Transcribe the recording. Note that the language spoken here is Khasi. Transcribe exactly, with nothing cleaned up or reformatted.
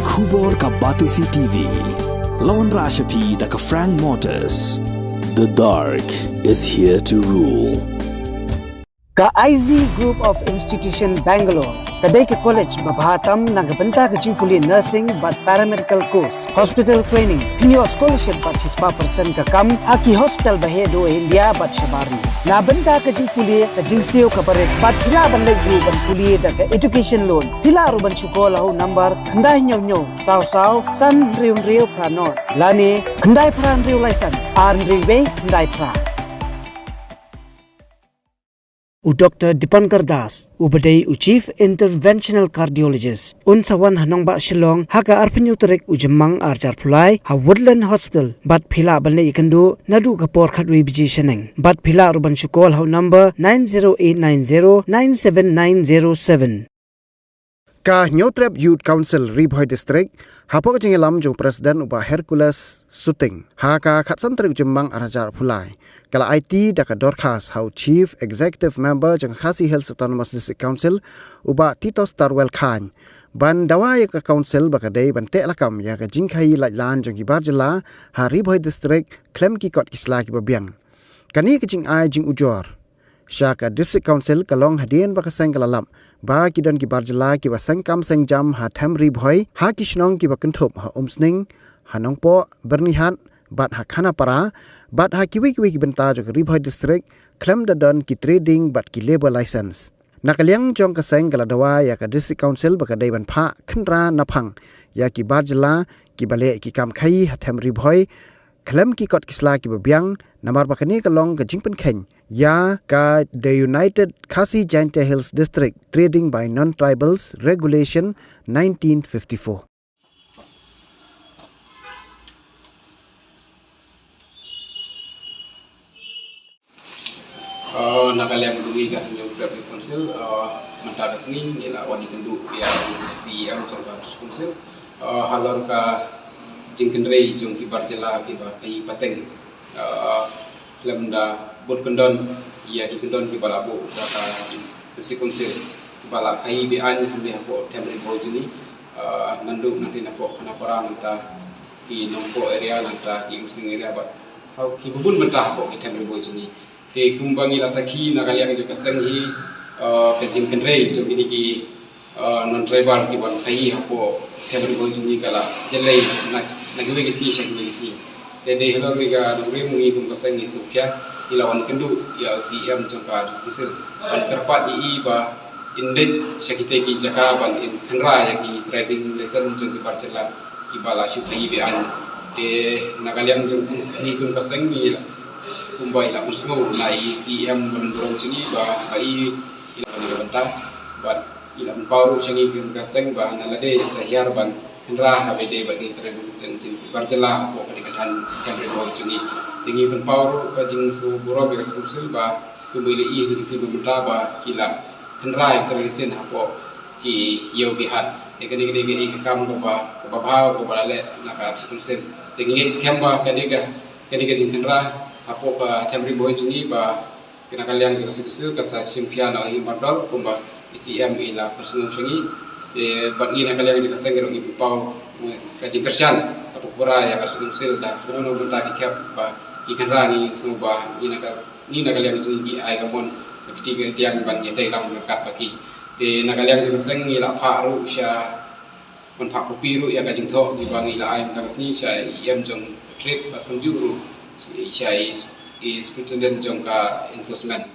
Khubor ka Batesi T V. Lawan Rashapi da ka Frank Motors. The dark is here to rule. Ka I Z Group of Institution Bangalore ka dei ka college ba bha tam na ka bynta ka jingpule nursing bad paramedical course, hospital training, pynïoh scholarship bad shispah percent ka kam ha ki hospital ba heh duh India bad shabar. Na bynta ka jingpule ka jingsiew ka barit bad phi lah ban leit ruh ban pule da ka education loan, phi lah ruh ban shu call ha u number khyndai hynñiew hynñiew saw saw san hynriew hynriew phra nod lane khyndai phra hynriew lai san ar hynriew wei khyndai phra. U Doctor Dipankar Das, u ba dei u Chief Interventional Cardiologist, un sa wan ha nongbah Shillong ha ka arphew hynñiew tarik u Jymmang arhajar arphew lai ha Woodland Hospital, bad phi lah ban leit ïakynduh naduh ka por khatwei baje shaneng. Bad phi lah ruh ban shu call ha u number nine zero eight nine zero nine seven nine zero seven. Ka Hynñiewtrep Youth Council Ri Bhoi District, hapoh ka jingïalam jong u President u Bah Hercules Suting, ha ka khatsan tarik u Jymmang arhajar arphew lai, ka la aiti da ka dorkhas ha u Chief Executive Member jong ka Khasi Hills Autonomous District Council, u Bah Titos Tarwel Chyne, ban dawa ïa ka Council ba ka dei ban teh lakam ïa ka jingkhaii laitlan jong ki bar jylla ha Ri Bhoi District khlem ki kot ki sla kiba biang. Kane ka jingai jingujor sha ka District Council ka long hadien ba ka seng ka la lap ba ki don ki bar jylla kiba seng kam seng jam ha Them Ri Bhoi ha ki shnong kiba kynthup ha Umsning, ha Nongpoh, Byrnihat, bad ha Khanapara, bad ha kiwei kiwei ki bynta jong ka Ri Bhoi District khlem da don ki trading bad ki labour license. Na ka liang jong ka seng ka la dawa ïa ka District Council ba ka dei ban phah khynra naphang ïa ki bar jylla kiba leh ki kam khaii ha Them Ri Bhoi khlem ki kot ki sla kiba biang, namar ba kane ka long ka jingpynkheiñ ïa ka The United Khasi Jaintia Hills District Trading by Non-Tribals Regulation nineteen fifty-four. Uh, na ka liang jong ngi ka Hynñiewtrep Youth Council, uh, mynta ka sngi ngi la wan ïakynduh ïa u C E M jong ka District Council, uh, halor ka jingkynrei jong ki bar jylla kiba khaii pateng, uh, khlem da bud kyndon ïa ki kyndon kiba la buh da ka District Council, kiba la khaii be-aiñ hangne hapoh Them Ri Bhoi jong ngi, uh, naduh nangta hapoh Khanapara, nangta ki Nongpoh area, nangta ki Umsning area, bad ha ki bun bynta hapoh ki Them Ri Bhoi jong ngi. Te kumba ngi la sakhi na ka liang jong ka seng hi, uh, ka jingkynrei jong kine ki, uh, non-tribal kiban khaii hapoh Them Ri Bhoi jong ngi ka la jyllei na, na kiwei ki sngi sha kiwei ki sngi. Te dei halor kane ka nongrim ngi kum ka seng ngi sngewkhia, ngi la wan kynduh ïa u C E M jong ka District Council ban kyrpad ïa i ba in leit sha kitei ki jaka ban in khynra ïa ki trading license jong ki bar jylla kiba la shu khaii be-aiñ. Te na ka liang jong ngi kum ka seng ngi la, kumba i la pynsngew na i C E M ban burom jong ngi ba, ba i, i la ban bynta bad i la pynpaw ruh sha ngi kum ka seng ba na lade ïa sa hiar ban khynra ha ba ïadei bad ki trading license jong ki bar jylla hapoh kane ka thaiñ Them Ri Bhoi jong ngi. Te ngi pynpaw ruh ka jingsngew burom ïa ka District Council ba kumba i la ïohi ha kine ki sngi ba mynta ba ki la khynra ïa ka trading license hapoh ki ïew ki hat. Te kane ka dei ka kam kaba, kaba bha kaba la leh na ka District Council. Te ngi ngeit skhem ba kane ka, kane ka jingkhynra hapoh ka Them Ri Bhoi jong ngi ba na ka liang jong ka District Council ka sa shim khia noh hi mardor kumba i C E M i la pynsngew sha ngi. Te bad ngi na ka liang jong ka seng ruh ngi pynpaw, eh, ka jingkyrshan kaba pura ïa ka District Council da kano kano bynta ki khep ba ki khynra. Ngi sngew ba ngi na ka, ngi na ka liang jong ngi ki ai ka mon ka kti ka diang ban ïatreilang ryngkat bad ki. Te na ka liang jong ka seng ngi la phah ruh sha, ban phah copy ruh ïa ka jingthoh kiba ngi la ai mynta ka sngi sha i E M jong ka trade bad kumjuh ruh sha i, i superintendent jong ka enforcement.